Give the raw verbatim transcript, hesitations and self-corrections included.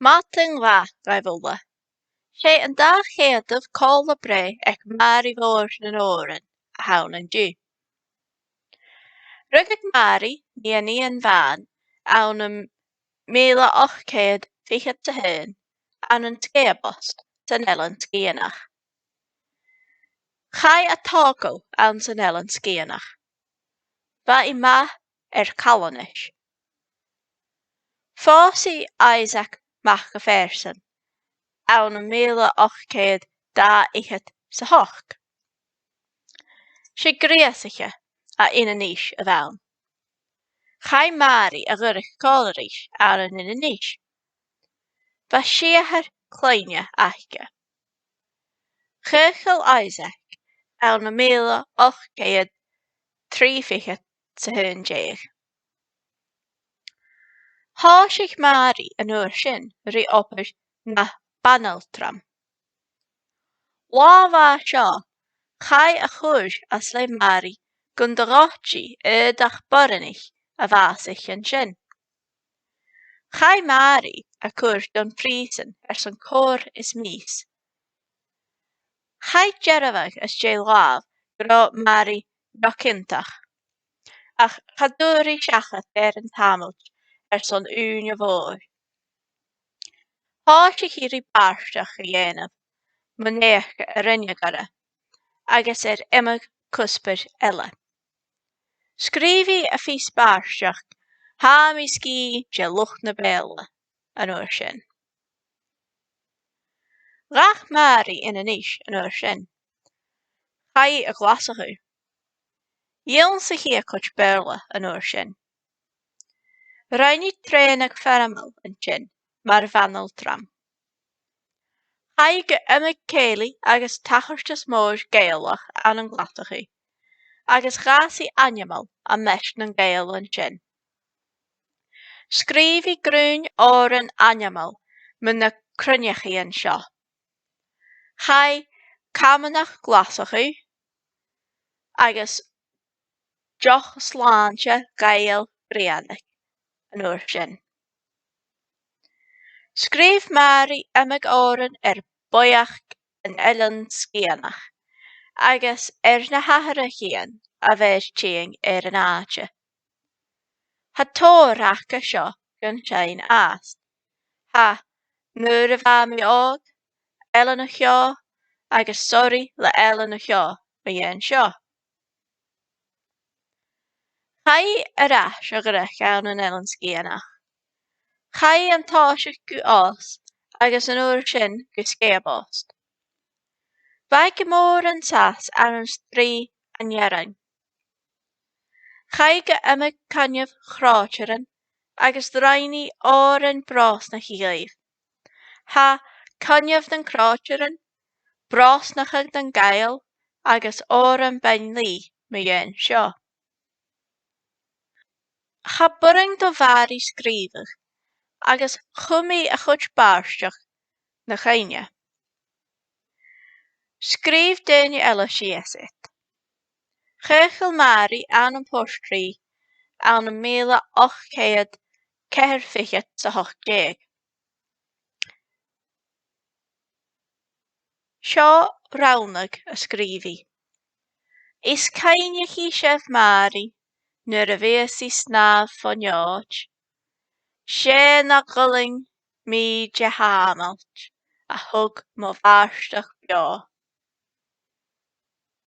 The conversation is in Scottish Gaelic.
Madainn mhath dhuibh uile. 'S e an dà cheudamh còmhla-breith aig Màiri Mhòr nan Òran a th' ann an-diugh. Rugadh Màiri nighean Iain Bhàin ann am mìle ochd ceud fichead 's a h-aon ann an Sgèabost san Eilean Sgitheanach. Chaidh a togail anns an Eilean Sgitheanach. Bha i math air calanais. Phòs i Isaac Mac a' Phearsain ann am mìle ochd ceud dà fhichead 's a h-ochd. 'S e greusaiche à Inbhir Nis a bh' ann. Chaidh Màiri a dh'fhuireach còmhla ris ann an Inbhir Nis. Bha siathar cloinne aice. Chaochail Isaac ann am mìle ochd ceud trì fichead 's a h-aon deug. Thòisich Màiri an uair sin ri obair na banaltram. Latha bha seo, chaidh a chur às leth Màiri gun do ghoid i aodach boireannaich a bhàsaich an sin. Chaidh Màiri a chur don phrìosan airson còrr is mìos. Chaidh dearbhadh às dèidh làimh gun robh Màiri ro-chiontach, ach cha d' fhuair i seachad air an t-samhradh airson ùine mhòr. Thòisich i ri bàrdachd a dhèanamh, mun fhaicinn a rinneadh oirre, agus air iomadh cuspair eile. Sgrìobh i a' phìos bàrdachd Tha Mi Sgìth de Luchd na Beurla an uair sin. Dh'fhàg Màiri Inbhir Nis an uair sin. Chaidh i a Ghlaschu. Dh'ionnsaich i a cuid Beurla an uair sin. Rinn i trèanadh foirmeil an sin mar bhanaltram. Chaidh i gu iomadh cèilidh agus tachartas mòr Gàidhealach ann an Glaschu, agus dh'fhàs i ainmeil am measg nan Gàidheal an sin. Sgrìobh i grunn òran ainmeil mu na cruinneachaidhean seo. Chaidh Camanachd Ghlaschu agus Deoch Slàinte Ghàidheal Ghrianaich an uair sin. Sgrìobh Màiri iomadh òran air bòidhchead an Eilein Sgitheanaich agus air na h-atharrachaidhean a bh' air tighinn air an àite. Tha tòrr aca seo gun seinn às. Tha Nuair a Bha Mi Òg, Eilean a' Cheò, agus Soraidh le Eilean a' Cheò mu dheidhinn seo. Chaidh i air ais a dh'fhuireach ann an Eilean Sgitheanach. Chaidh i an toiseach gu Ùst agus an uair sin gu Sgèabost. Bha i gu mòr an sàs ann an Sraoth an Fhearainn. Chaidh i gu iomadh coinneamh chroitearan agus rinn i òrain brosnachaidh dhaibh. Tha Coinneamh nan Croitearan, Brosnachadh nan Gàidheal agus Òran Beinn Lì mu dheidhinn seo. Cha b' urrainn do Mhàiri sgrìobhadh, agus chùm i a chuid bàrdachd na chuimhne. Sgrìobh daoine eile sìos iad. Chaochail Màiri ann am Port Rìgh ann am mìle ochd ceud ceithir fichead 's a h-ochd deug. Seo rannag a sgrìobh i. Is cuimhnichidh sibh Màiri nuair a bhios i snàmh fo neòid. 'S e na dh'fhuiling mi de shàmailt a thug mo bhàrdachd beò.